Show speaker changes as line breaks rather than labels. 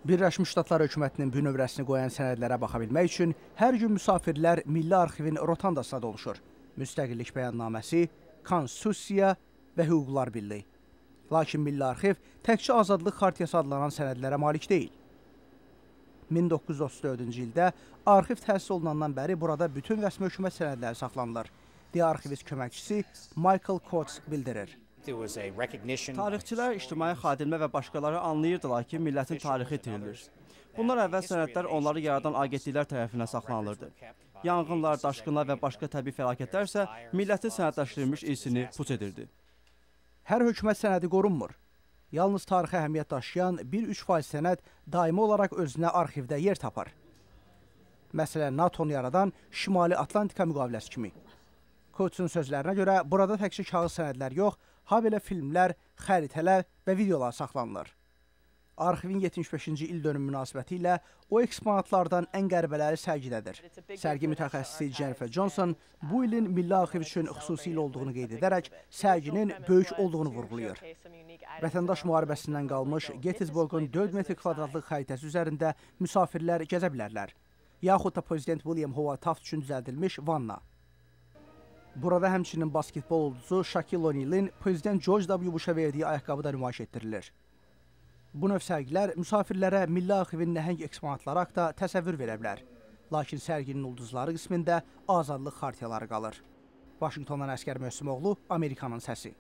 Birləşmiş Ştatlar hökumətinin bünövrəsini qoyan sənədlərə baxa bilmək üçün hər gün müsafirlər Milli Arxivin rotandasına doluşur. Müstəqillik bəyannaməsi, Konstitusiya və Hüquqlar Birliyi. Lakin Milli Arxiv təkcə Azadlıq Xartiyası adlanan sənədlərə malik deyil. 1934-cü ildə arxiv təsis olunandan bəri burada bütün rəsmi hökumət sənədləri saxlanılır, deyə arxivist köməkçisi Michael Coates bildirir.
Tarixçilər, ictimai xadimlər və başqaları anlayırdılar ki, millətin tarixi itirilir. Bundan əvvəl sənədlər onları yaradan agentliklər tərəfindən saxlanılırdı. Yanğınlar, daşqınlar və başqa təbii fəlakətlər isə millətin sənədləşdirilmiş irsini puç edirdi.
Hər hökumət sənədi qorunmur. Yalnız tarixi əhəmiyyət daşıyan 1-3% sənəd daimi olaraq özünə arxivdə yer tapar. Məsələn, NATO-nu yaradan Şimali Atlantika müqaviləsi kimi. Coates'un sözlərinə görə burada təkcə kağız sənədlər yox, habelə filmlər, xəritələr və videolar saxlanılır. Arxivin 75-ci il dönümü münasibəti ilə o eksponatlardan ən qəribələri sərgidədir. Sərgi mütəxəssisi Jennifer Johnson bu ilin Milli Arxiv üçün xüsusi il olduğunu qeyd edərək sərginin böyük olduğunu vurğulayır. Vətəndaş müharibəsindən qalmış Gettysburg'un 4 metr kvadratlıq xəritəsi üzərində müsafirlər gəzə bilərlər. Yaxud da Prezident William Howard Taft üçün düzəldilmiş vanna. Burada həmçinin basketbol ulduzu Shaquille O'Neal'in Prezident George W. Bush'a verdiyi ayaqqabı da nümayiş etdirilir. Bu növ sərgilər müsafirlərə Milli Arxivin nəhəng eksponatları haqda təsəvvür verə bilər. Lakin sərginin ulduzları qismində azadlıq xartiyaları qalır. Vaşinqtondan Əsgər Möhsümoğlu, Amerikanın səsi.